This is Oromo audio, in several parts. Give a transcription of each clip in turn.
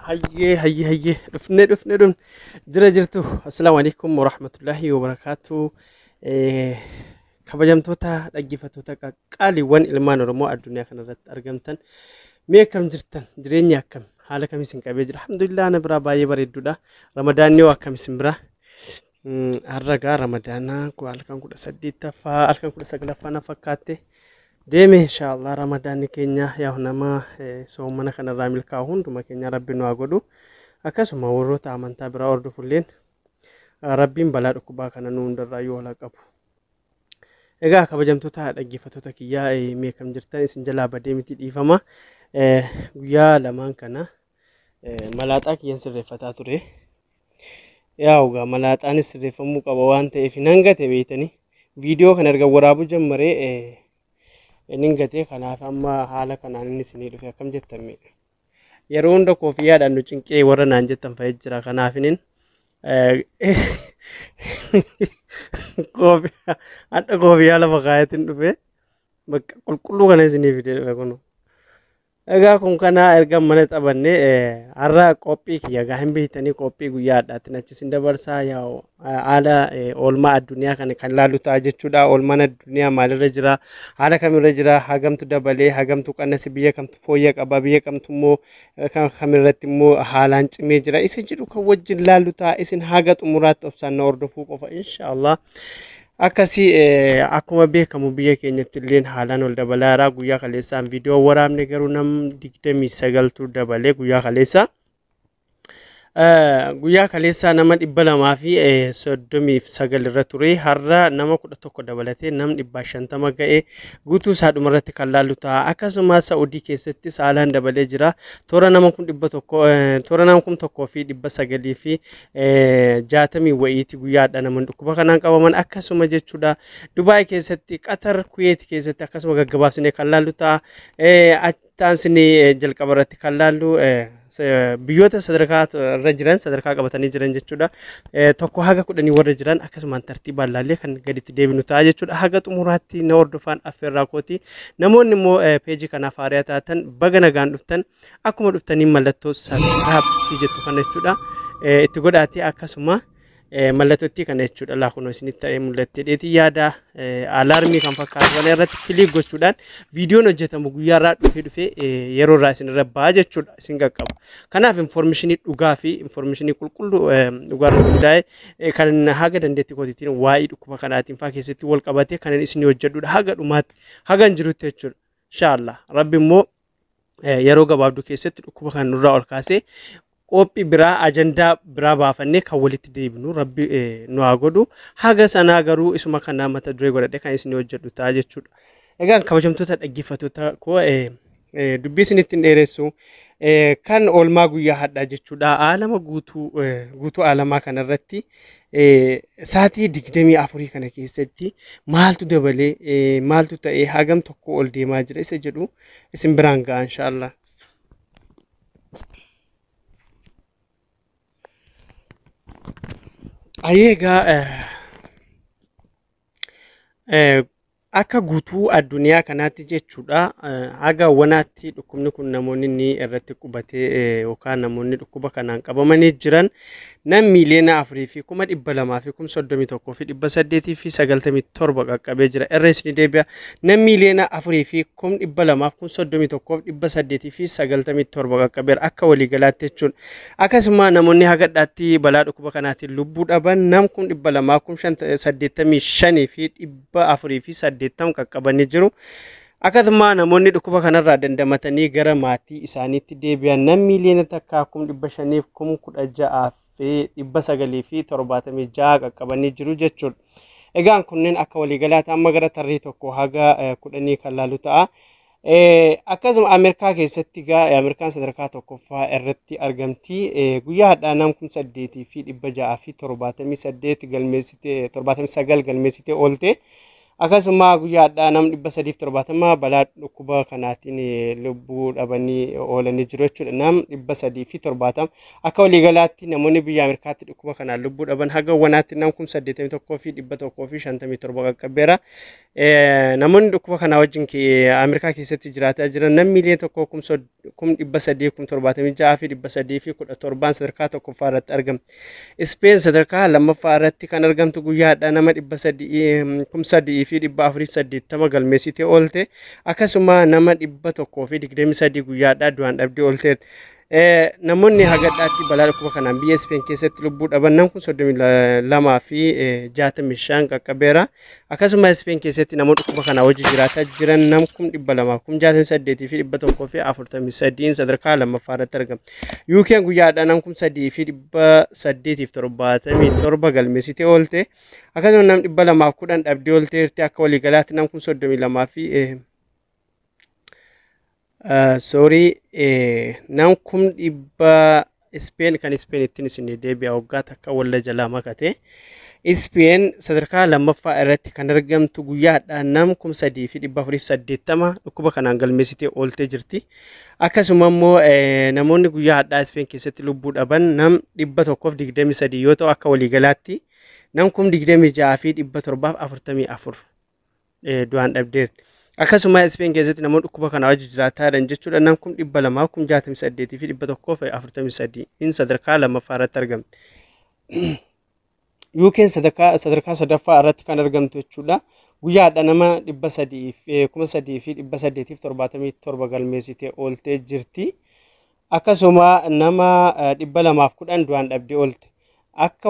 Hayyee hayyee hayyee dhufnee dhufnee dhufne jira jirtu. Assalaamu alaikum warahmatullahi wabarakaatu. Kabajamtoota dhaggeeffattoota qaqqaaliiwwan ilmaan Oromoo addunyaa kanarratti argamtan, mee akkam jirtan? Jireenyi akkam, haala kam isin qabee jira? Alhamdulillah, ana biraa baay'ee bareedduudha. Ramadaanni hoo akkam isin biraa? Har'a gaa Ramadaanaa halkan 18ffaa, halkan 19ffaa na fakkaatte deeme. Inshaallah Ramadaanni keenya yaa nama soomana kanarraa milkaa'u hunduma keenya Rabbi nu haa godhu. Akkasuma warroota amantaa biraa hordofulleen Rabbiin balaa dhukkubaa kana nu hundarraa yoo haa qabu. Egaa kabajamtoota dhaggeeffattoota kiyyaa, mee akkam jirtan? Isin jalaa badee miti, dhiifama. Guyyaa lamaan kana malaaxaa kiyyan sirreeffataa ture. Yaa egaa malaaxaanis sirreeffamuu qaba waan ta'eef nan gate beeytanii. Viidiyoo kana erga waraabuu jammaree nin gate, kanaaf amma haala kanaan inni isinii dhufe. Akkam jettan mee? Yeroo hunda koofiyyaadhaan nu cinqee warra naan jettan fa'ee jira, kanaafinin koofiyaa hadha koofiyaa lafa kaayatiin dhufe, bakka qulqulluu kana isinii fidee dhufe kunu. Egaa kun kana erga mana taphanne, har'a qophii kiyya gaa hin beektanii, qophii guyyaa hadhaatti achi isin dabarsaa. Yaa haala oolmaa addunyaa kana kan laallu ta'a jechuudha. Oolmaan addunyaa maalirra jira? Haala kamirra jira? Hagamtu dabalee, hagamtu qannasi, biyya kamtu fooyya qaba, biyya kamtu immoo kamirratti immoo haalaan cimee jira? Isa jedhu kan wajjin laallu ta'a. Isin haga xumuraatti obsaan na hordofuu qofa, inshaallah. Akkasii akkuma beekamu biyya keenyatti illeen haalaan ol dabalaara. Guyyaa kaleessaan viidiyoo waraabne garuu nam 29tu dabalee guyyaa kaleessa. Guyyaa kaleessaa nama 239 irra ture. Har'a nama 11 dabalatee nam 150 ga'e, guutuu isaa dhumarratti kan laallu ta'a. Akkasuma Saa'udii keessatti haalaan dabalee jira. Toora nama 100,000, toora nama 1960 wayiiti guyyaadha namoonni dhukkuba kanaan qabaman akkasuma jechuudha. Dubaay keessatti, Qatar, Kuweet keessatti akkasuma gaggabaabsinee kan laallu ta'a. Taansini jalqaba irratti kan laallu biyyoota sadarkaa irra jiran, sadarkaa qabatanii jiran jechuudha. 1 haga 10 warra jiran akkasumaan tartiibaan laallee kan gaditti deebinu ta'a jechuudha. Haga xumuraatti na hordofaan affeerraa kooti. Namoonni immoo peejii kanaaf haariyaa taatan baga nagaan dhuftan. Akkuma dhuftanii mallattoo subscribe jettu kana jechuudha. Itti godhaatee akkasuma mallattootti kana jechuudha. Laa kunoo isinitti ta'ee mul'attee dheetii yaada alaarmii kan fakkaatu kana irratti click gochuudhaan viidiyoon hojjetamu guyyaa irraa dhufee dhufee yeroo irraa isin irra ba'a jechuudha, isin qaqqaba. Kanaaf infoormeeshinii dhugaa fi infoormeeshinii qulqulluu dhugaa irratti hundaa'e kan haga dandeettii kootiitiin waa'ee dhukkuba kanaatiin faa keessatti wal qabatee kan isin hojjedhudha haga dhumaatti haga hin jirutti jechuudha. Inshaallah Rabbi immoo yeroo gabaabduu keessatti dhukkuba kana nurraa ol kaasee qophii biraa, ajandaa biraa baafannee kan walitti deebinu Rabbi nu haa godhu. Haga sanaa garuu isuma kana mata duree godhadhe kan isin hojjedhu ta'a jechuudha. Egaa kabajamtoota dhaggeeffattoota koo, dubbii isinitti hin dheeressu. Kan oolmaa guyyaa hadhaa jechuudha. Aalama guutuu guutuu aalamaa kanarratti sa'aatii 24 kana keessatti maaltu dabalee, maaltu ta'ee, hagam tokko ol deemaa jira isa jedhu isin biraan ga'a, inshaallah. Ayyee, egaa akka guutuu addunyaa kanaatti jechuudha, haga wanaatti dhukkubni kun namoonni inni irratti qubatee yookaan namoonni dhukkuba kanaan qabamanii jiran nam 4,231,897 qaqqabee jira. Irra isin deebi'a. Nam 4,231,897 qaqqabeera akka waliigalaatti jechuudha. Akkasuma namoonni haga dhadhaatti balaa dhukkuba kanaatiin lubbuu dhaban nam 285,480 qaqqabanii jiru. Akkasuma namoonni dhukkuba kanarraa dandamatanii gara maatii isaaniitti deebi'an nam 1,516,976 qaqqabanii jiru jechuudha. Egaan kunneen akka waliigalaatti amma gara tarree 1 haga 10 kan laalu ta'a. Akkasuma Ameerikaa keessatti egaa Ameerikaan sadarkaa tokkoffaa irratti argamti. Guyyaa hadhaa nam 8,678 galmeessitee, 79 galmeessitee oolte. Akkasuma guyyaadhaa nam 370 balaa dhukkuba kanaatiin lubbuu dhabanii oolanii jiru jechuudha. Nam 370 akka waliigalaatti namoonni biyya Ameerikaatti dhukkuba kanaan lubbuu dhaban haga wanaatti nam 81,157 qaqqabeera. Namoonni dhukkuba kanaa wajjin Ameerikaa keessatti jiraataa jiran nam 1,376,317 sadarkaa tokkoffaa irratti argamu. Ispeen sadarkaa lammaffaa irratti kan argamtu guyyaadhaa nama 3,480 galmeessitee oolte, akkasuma nama 123 guyyaadhaa du'aan dhabdee oolte. Namoonni hagadhaatti balaa dhukkuba kanaan biyya Ispeen keessatti lubbuu dhaban nam kun 32 fi 65 qaqqabeera. Akkasuma Ispeen keessatti namoonni dhukkuba kanaa wajji jiraataa jiran nam 268,143 sadarkaa lammaffaa irratti argama. UK'n guyyaadhaa nam 3,877 galmeessitee oolte. Akkasuma nam 210 dhabdee oolteerti. Akka waliigalaatti nam 32 fi, sorry, nam kum dhibba Ispeen kan Ispeen ittiin isin deebi'a waggaa takka walla jalaa makate. Ispeen sadarkaa lammaffaa irratti kan argamtu guyyaadhaa nam 3,480 dhukkuba kanaan galmeessitee ooltee jirti. Akkasuma immoo namoonni guyyaa Ispeen keessatti lubbuu dhaban nam 123 yoo ta'u, akka waliigalaatti nam 26,744 du'aan dhabdeerti. Akkasuma Ispeen keessatti namoonni dhukkuba kanaa wajji jiraataa jiran jechuudha. Nam 268,143 in sadarkaa lammaffaa irratti argamti. UK'n sadarkaa sadaffaa irratti kan argamtu jechuudha. Guyyaadha nama 3,877 galmeessitee ooltee jirti. Akkasuma nama 210 du'aan dhabdee oolte. Akka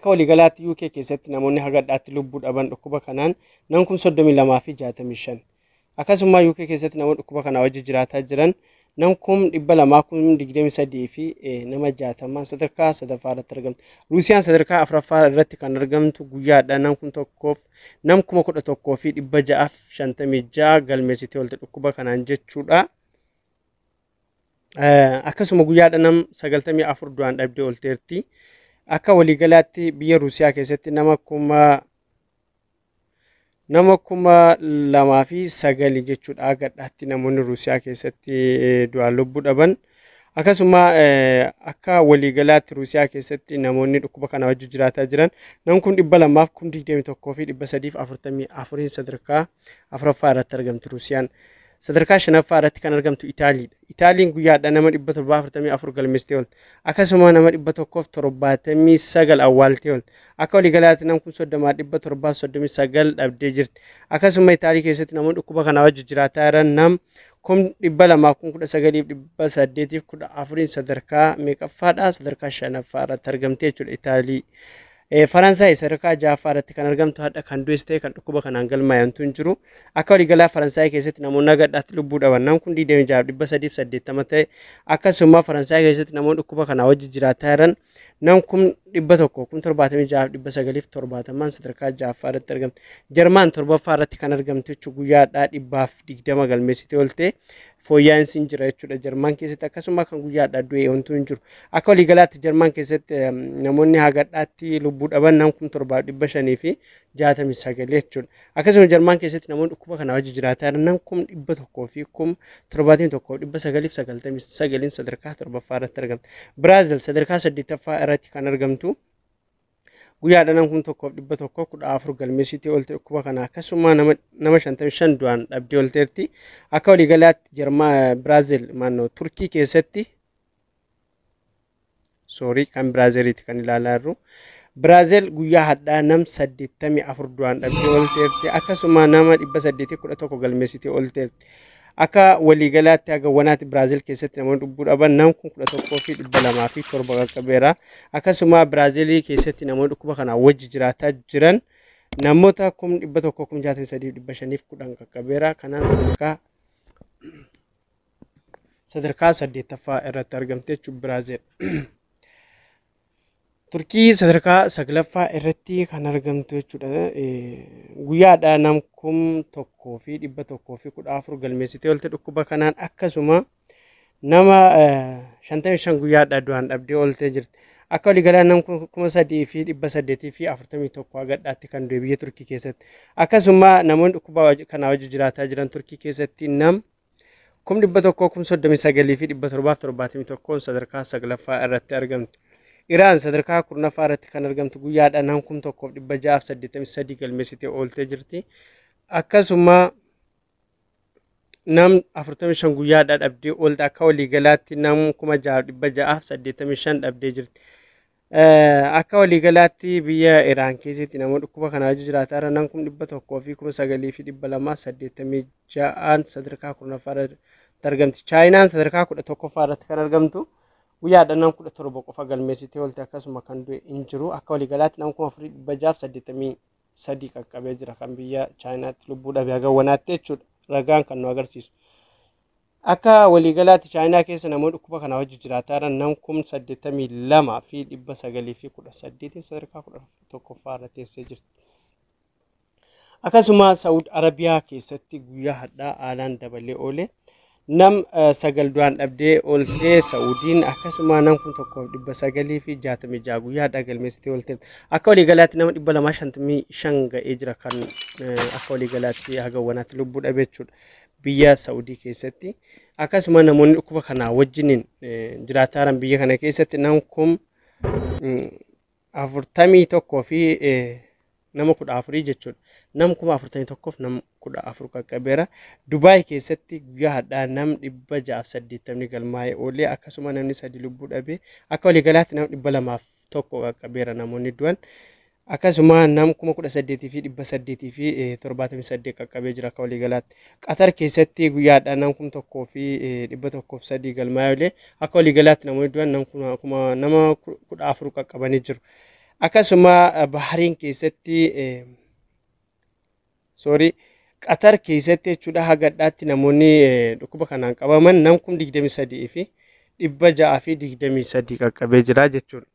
waliigalaatti UK keessatti namoonni hagadhaatti lubbuu dhaban dhukkuba kanaan nam 32,065. Akkasuma UK keessatti namoonni dhukkuba kanaa wajji jiraataa jiran nam 223,060 sadarkaa sadaffaa irratti argamtu. Ruusiyaan sadarkaa afuraffaa irratti kan argamtu guyyaadha nam kum tokkoof nam 11,656 galmeessitee oolte dhukkuba kanaan jechuudha. Akkasuma guyyaadha nam 94 du'aan dhabdee oolteerti. Akka waliigalaatti biyya Ruusiyaa keessatti nama 2,009 jechuudha gadhaatti namoonni Ruusiyaa keessatti du'aan lubbuu dhaban. Akkasuma akka waliigalaatti Ruusiyaa keessatti namoonni dhukkuba kana wajji jiraataa jiran nam 221,344 sadarkaa afuraffaa irratti argamti Ruusiyaan. Sadarkaa shanaffaa irratti kan argamtu Itaaliidha. Itaaliin guyyaadha nama 744 galmeessitee oolte. Akkasuma nama 179 awwaaltee oolte. Akka waliigalaatti nam 30,739 dhabdee jirti. Akkasuma Itaalii keessatti namoonni dhukkuba kanaa wajji jiraataa jiran nam 219,814 sadarkaa meeqaffaadha? Sadarkaa shanaffaa irratti argamte jechuudha Itaalii. Faransaay sadarkaa ja'affaa irratti kan argamtu hadha kan du'es ta'e kan dhukkuba kanaan galmaayantu hin jiru. Akka waliigalaa Faransaay keessatti namoonni hagadhaatti lubbuu dhaban nam kun 26,380 ta'e. Akkasuma Faransaay keessatti namoonni dhukkuba kanaa wajji jiraataa jiran nam 176,970 sadarkaa ja'affaa irratti argamti. Jarmaan torbaffaa irratti kan argamtu jechuun guyyaadhaa 120 galmeessitee oolte, fooyya'insi hin jira jechuudha. Jarmaan keessatti akkasuma kan guyyaadhaa du'e wantu hin jiru. Akka waliigalaatti Jarmaan keessatti namoonni hagadhaatti lubbuu dhaban nam 7,569 jechuudha. Akkasuma Jarmaan keessatti namoonni dhukkuba kana wajji jiraataa jiran nam 171,999 sadarkaa torbaffaa irratti argamti. Biraazil sadarkaa saddeettaffaa irratti kan argamtu guyyaadha nam 1,114 galmeessitee oolte dhukkuba kana, akkasuma nama 55 du'aan dhabdee oolteerti. Akka waliigalaatti Jarmaa Biraazil maannoo Turkii keessatti, sorry, kan Biraaziliiti kan ilaalaa jirru. Biraazil guyyaa hadhaa nam 84 du'aan dhabdee oolteerti, akkasuma nama 811 galmeessitee oolteerti. Akka waliigalaatti haga wanaatti Biraazil keessatti namoonni lubbuu dhaban nam 11,207 qaqqabeera. Akkasuma Biraazilii keessatti namoonni dhukkuba kanaan wajji jiraataa jiran namoota 163,510 qaqqabeera. Kanaan sadarkaa saddeettaffaa irratti argamte jechuudha Biraazil. Turkii sadarkaa saglaffaa irratti kan argamtu jechuudha. Guyyaadha nam 1,114 galmeessitee oolte dhukkuba kanaan, akkasuma nama 55 guyyaadha du'aan dhabdee ooltee jirti. Akka waliigalaa nam 3,841 hagadhaatti kan du'e biyya Turkii keessatti. Akkasuma namoonni dhukkuba kanaa wajji jiraataa jiran Turkii keessatti nam 139,771 sadarkaa 9ffaa irratti argamtu. Iraan sadarkaa 10ffaa irratti kan argamtu guyyaadhaan nam 1,683 galmeessitee ooltee jirti. Akkasuma nam 45 guyyaadhaa dhabdee oolte, akka waliigalaatti nam 6,685 dhabdee jirti. Akka waliigalaatti biyya Iraan keessatti namoota dhukkuba kanaa jiraataa jiran nam 109,286 sadarkaa 10ffaa irratti argamti. Chaayinaan sadarkaa 11ffaa irratti kan argamtu guyyaadhaan nam 17 qofa galmeessitee oolte, akkasuma kan du'e hin jiru. Akka waliigalaatti nam 4,683 qaqqabee jira kan biyya Chaayinaatti lubbuu dhabee hagawwanaatti jechuudha. Ragaan kan nu agarsiisu. Akka waliigalaatti Chaayinaa keessa namoonni dhukkuba kanaa wajji jiraataa jiran nam 82,918 sadarkaa 11ffaa irra teessee jirti. Akkasuma Saawud Arabiyaa keessatti guyyaa hadhaa haalaan dabalee oole. Nam 9 du'aan dhabdee ooltee Saa'udiin, akkasuma nam 1,966 guyyaa hadhaa galmeessitee oolte. Akka waliigalaatti nama 255 ga'ee jira kan akka waliigalaatti hagawwanaatti lubbuu dhabe jechuudha biyya Saa'udii keessatti. Akkasuma namoonni dhukkuba kanaa wajjiniin jiraataa jiran biyya kana keessatti nam 41,000 fi nama 14 jechuudha. Nam 41,000 nam 14 qaqqabeera. Dubaay keessatti guyyaa hadhaa nam 680 galmaa'ee oolee, akkasuma namni 3 lubbuu dhabe, akka waliigalaatti nam 201 qaqqabeera namoonni du'an. Akkasuma nam 18,878 qaqqabee jira akka waliigalaatti. Qatar keessatti guyyaadhaa nam 1,103 galmaa'ee oolee, akka waliigalaatti namoonni du'an nama 14 qaqqabanii jiru. Akkasuma Bahariin keessatti, sorry, Qatar keessatti jechuudha, hagadhaatti namoonni dhukkuba kanaan qabaman nam 23,623 qaqqabee jira jechuudha.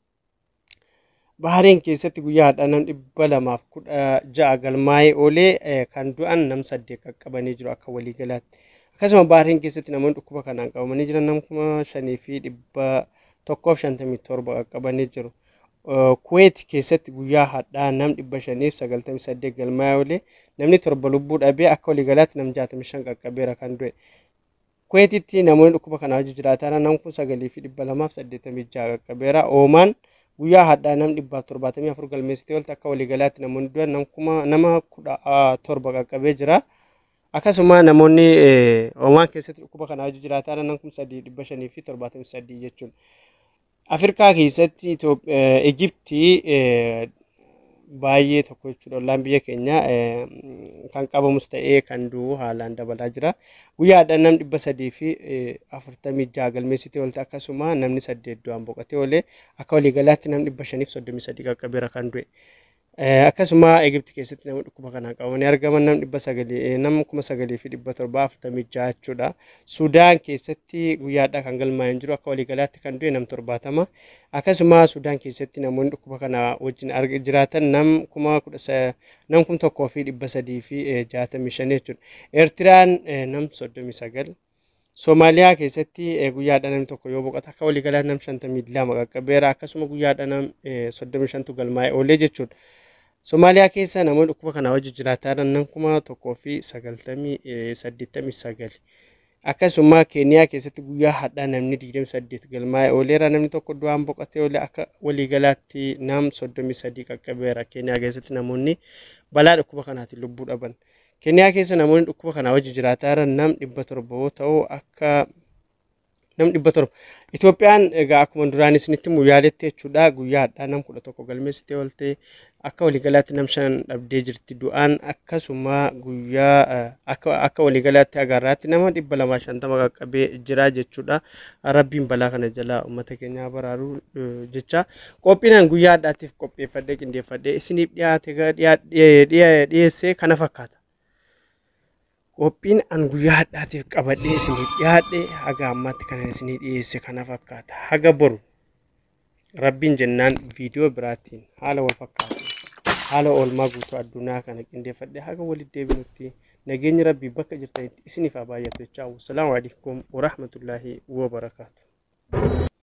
Bahariin keessatti guyyaa hadhaa nam 216 galmaa'ee oolee, kan du'an nam 8 qaqqabanii jiru akka waliigalaatti. Akkasuma Bahariin keessatti namoonni dhukkuba kanaan qabamanii jiran nam 5,157 qaqqabanii jiru. Kuweet keessatti guyyaa hadhaa nam 598 galmaa'ee oolee, namni 7 lubbuu dhabee, akka waliigalaatti nam 65 qaqqabeera kan du'e. Kuweetitti namoonni dhukkuba kanaa wajji jiraataa nam 9,286 qaqqabeera. Oomaan guyyaa hadhaa nam 174 galmeessitee oolte, akka waliigalaatti namoonni du'an nama 17 qaqqabee jira. Akkasuma namoonni Oomaan keessatti dhukkuba kanaa wajji jiraataa nam 3,573 jechuudha. Afrikaa keessatti Ijiptii baay'ee tokko jechuudha. Ollaan biyya keenya kan qabamus ta'ee kan du'u haalaan dabalaa jira. Guyyaadhaan nam 346 galmeessitee oolte, akkasuma namni 8 du'aan boqotee oolee, akka waliigalaatti nam 533 qaqqabeera kan du'e. Akkasuma Egipti keessatti nama dhukkuba kanaan qabamanii argaman nam 900, nam 9,746 jechuudha. Sudaan keessatti guyyaadhaa kan galmaa'ee jiru akka waliigalaatti kan du'e nam 70. Akkasuma Sudaan keessatti namoonni dhukkuba kana wajjin jiraatan nam 11,365 jechuudha. Eertiraan nam 39. Soomaaliyaa keessatti guyyaadhaan namni 1 yoo boqotu, akka waliigalaatti nam 52 qaqqabeera. Akkasuma guyyaadhaan nam 35tu galmaa'ee oolee jechuudha. Somaaliyaa keessa namoonni dhukkuba kanaa wajji jiraataa jiran nam 1,089. Akkasuma Keeniyaa keessatti guyyaa hadhaa namni 28 galmaa'ee ooleera. Namni 1 du'aan boqotee oolee, akka waliigalaatti nam 33 qaqqabeera. Keeniyaa keessatti namoonni balaa dhukkuba kanaatiin lubbuu dhaban. Keeniyaa keessa namoonni dhukkuba kanaa wajji jiraataa jiran nam 700 yoo ta'u, akka nam 700. Itoophiyaan egaa akkuma duraan isinitti himu yaaletti jechuudha, guyyaa hadhaa nam 11 galmeessitee oolte, akka waliigalaatti nam 5 dhabdee jirti du'aan. Akkasuma guyyaa akka waliigalaatti agarraatti nama 250 qaqqabee jira jechuudha. Rabbiin balaa kana jalaa uummata keenyaa baraaru jecha qophiinaan guyyaa hadhaatiif qopheeffadhee qindeeffadhee isiniif dhiyaate dhiyeessee kana fakkaata. Qophiin an guyyaa hadhaatiif qabadhee isiniif dhiyaadhe haga ammaatti kan isinii dhiyeesse kana fakkaata. Haga boru Rabbiin jennaan viidiyoo biraatiin haala wal fakkaatu haala oolmaa guutuu addunyaa kana qindeeffadhee haga walitti deebinutti nageenyi Rabbii bakka jirtanitti isiniif haa baay'atu jechaa. Wassalaamu alaikum warahmatullaahi wabarakaatu.